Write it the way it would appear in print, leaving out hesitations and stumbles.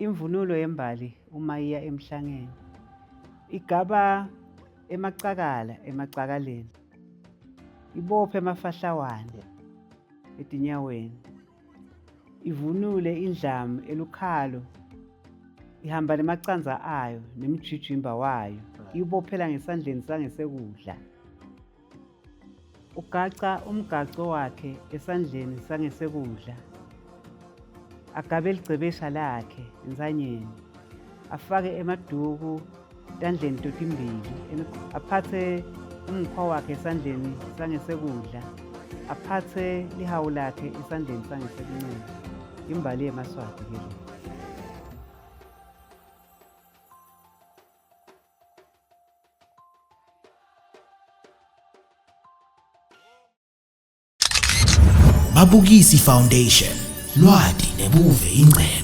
Imvunulo yembali uma iya emhlangeni igaba emacakala emacakaleni, ibophe emafahlawane etinyaweni, ivunule indlamu elukhalo, ihamba nemacanza ayo nemijijimba wayo, iwubophela ngesandleni sangesekudla. Ugaca umgaco wakhe esandleni sangesekudla, agabe licebesha lakhe entsanyeni, afake emaduku tandleni totimbili, aphathe umkhwa wakhe esandleni sangesekudla, aphathe lihawu lakhe esandleni sangesekunxele. Imbali yemaSwati ke le. Babukisi Foundation lwati nebuve ingcebo.